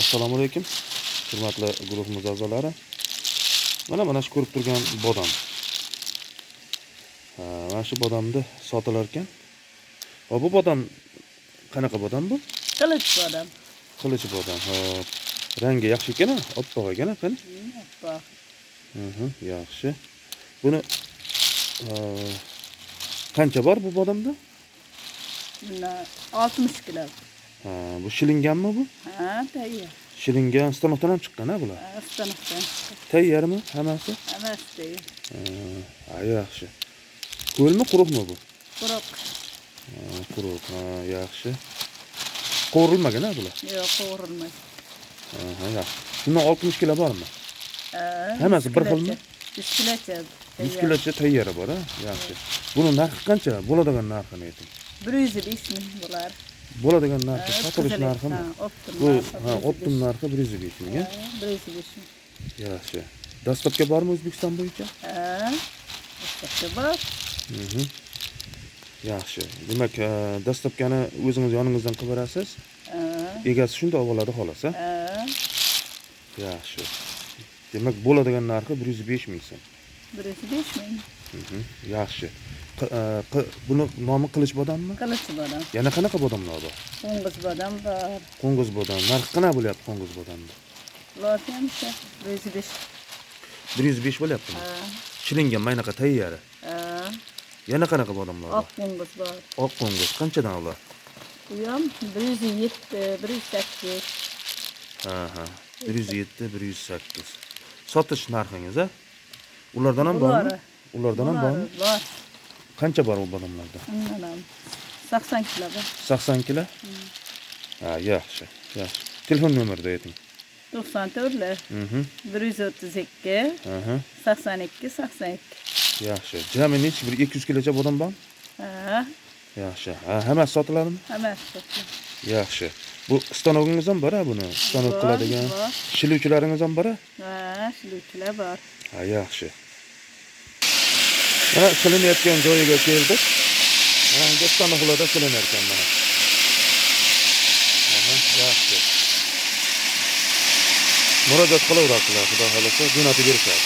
Assalomu alaykum, hurmatli guruhimiz a'zolari. Mana shu ko'rib turgan bodom. Ha, mana shu bodomni sotilar ekan. Va bu bodom qanaqa bodom bu? Qilich bodom. Qilich bodom. Hop. Rangi yaxshi ekan, oppoq ekan, qani? Oppoq. Yaxshi. Buni qancha bor bu bodomda? Bundan 60 kilo. Ha, bu shilinganmi bu? Ha, tayyor. Shilingan, stanokdan ham chiqqan ha bular. Ha, stanokdan chiqqan. Tayyormi hammasi? Hammasi tayyor. Ha, yaxshi. Ho'lmi, quruqmi bu? Quruq. Ha, quruq, ha, yaxshi. Qovurilmagan ha bular? Yo'q, qovurilmagan. Ha, yaxshi. Bundan 60 kilo bormi? Ha, Hammasi 100 bir xilmi? kilocha. 100 kilocha. 100 kilocha tayyori bor ha, yaxshi. Buni narxi qancha? Bo'ladigan narxini ayting. 105 ming bo'lar. Bo'ladigan narxi, Ha, sotilish o'tkazalik. narximi? Ha, оптом Bu narxi ha, 105. оптом narxi 105 ming, ha? Ha, 105 ming. Yaxshi. Доставка bormi O'zbekiston bo'yicha? Ha, доставка bor. Yaxshi. Demak, доставка ni o'zingiz yoningizdan qilib berasiz. Ha, Egasi shunda olib oladi xolos, ha? ha, Yaxshi. Demak, bo'ladigan narxi 105 ming so'm. 105 ming. Yaxshi. Buni nomi qilich bodommi? Qilich bodom. Yana qanaqa bodomlar bor? Qo'ng'iz bodom bor. Qo'ng'iz bodom. Narxi qanaqa bo'lyapti qo'ng'iz bodomni? Ularni ham o'sha 105. 105 bo'lyaptimi? Ha, Shilingan maynaqa tayyori. ha. Yana qanaqa bodomlar bor? Oq qo'ng'iz bor. Oq qo'ng'iz qanchadan ular? Bu ham 107, 108. Ha. 107, 108. Sotish narxingiz, a? Ulardan ham bormi? Bulari. Ulardan ham bormi? Bor. Qancha bor u bodomlarda? Undan ham 80 kilo bor. 80 kilo? Ha, yaxshi, yaxshi. Telefon nomerini ayting. 94 132 82 82. Yaxshi. Jami nechi, bir 200 kilocha bodom bormi? Ha, Yaxshi. Ha, hammasi sotiladimi? Hammasi sotiladi. Yaxshi. Bu stanogingiz ham bor ha buni? Stanok Bor, qiladigan bor. shiluvchilaringiz ham bor ha? Ha, shiluvchilar bor. Ha, yaxshi. Mana shilinayotgan joyiga keldik. Mana endi stanoklarda shilinar ekan mana. Aha, yaxshi. Murojaat qilaverasizlar, xudo xolasa, jo'natib berishadi.